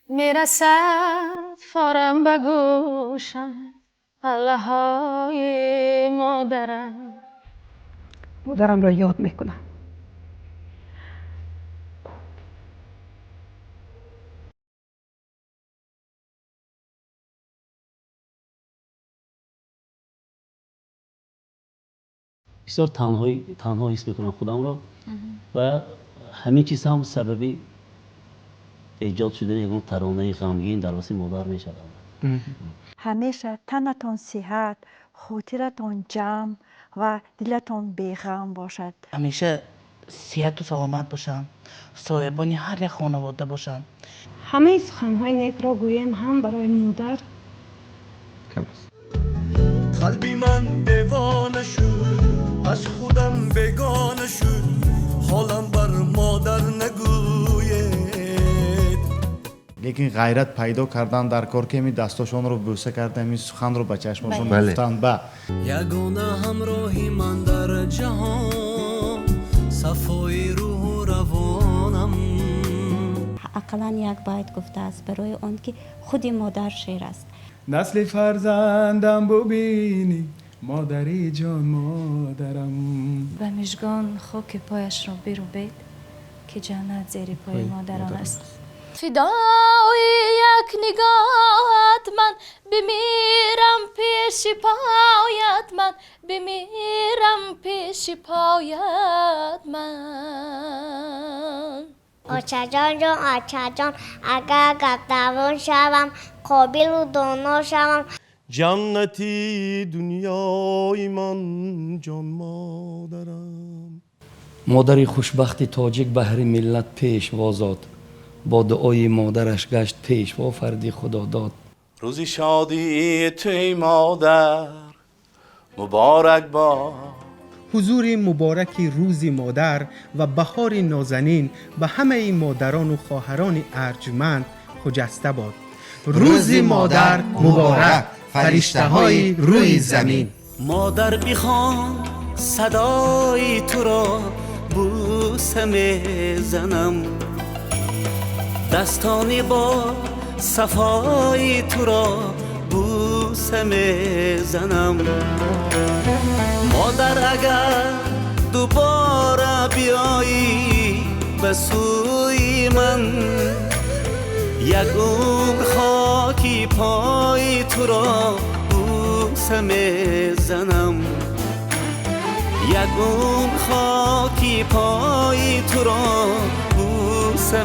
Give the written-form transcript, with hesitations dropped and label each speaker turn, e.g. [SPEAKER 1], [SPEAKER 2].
[SPEAKER 1] Мерасад форам ба гӯшам ҳаллаҳои модарам.
[SPEAKER 2] Модарамро ёд мекунам.
[SPEAKER 3] Бисёр танҳо ҳис мекунам худамро ва ҳамин чиз ҳам сабаби эҷод шудани ягон таронаи ғамгин дар васфи модар мешавад.
[SPEAKER 4] Ҳамеша танатон сиҳат, хотиратон ҷамъ ва дилатон беғам бошад.
[SPEAKER 5] Ҳамеша сиҳату саломат бошанд, соҳибони ҳар як хонавода бошанд.
[SPEAKER 6] Ҳамаи суханҳои некро гӯем ҳам барои модар.
[SPEAKER 7] Кам аст.
[SPEAKER 8] Қалби ман девона шуд, аз худам бегона шуд, ҳолам бар модар нагӯед.
[SPEAKER 9] Лекин ғайрат пайдо кардан дар кор, ки ами дастошонро бӯса карда, ами суханро ба чашмошон гуфтан ба
[SPEAKER 8] Ягона ҳамроҳи ман дар ҷаҳон, сафои рӯҳу равонам.
[SPEAKER 10] Ақаллан як байт гуфтааст, барои он ки худи модар шеър аст.
[SPEAKER 11] Насли фарзандам бубинӣ, модари ҷон, модарам.
[SPEAKER 1] Ба мижгон хоки пояшро бирӯбед, ки ҷаннат зери пои модарон аст. Фидои як нигоҳат ман бимирам, пеши поят ман бимирам, пеши поят ман.
[SPEAKER 12] Очаҷон, ҷон очаҷон, агар гапдавон шавам, қобилу доно шавам.
[SPEAKER 8] Ҷаннати дунёи ман, ҷон модарам.
[SPEAKER 13] Модари хушбахти тоҷик баҳри миллат пешво зод, бо дуои модараш гашт пешво фарди худодод.
[SPEAKER 8] Рӯзи шодии туи модар муборак бод.
[SPEAKER 14] Ҳузури мубораки Рӯзи модар ва баҳори нозанин ба ҳамаи модарону хоҳарони арҷманд хуҷаста бод. Рӯзи модар муборак, фариштаҳои рӯи замин.
[SPEAKER 8] Модар, бихон садои туро бӯса мезанам, дастони бо сафои туро бӯса мезанам. Модар, агар дубора биёӣ ба сӯи ман, як умр хоки пои туро бӯса мезанам, як умр хоки пои туро бӯса.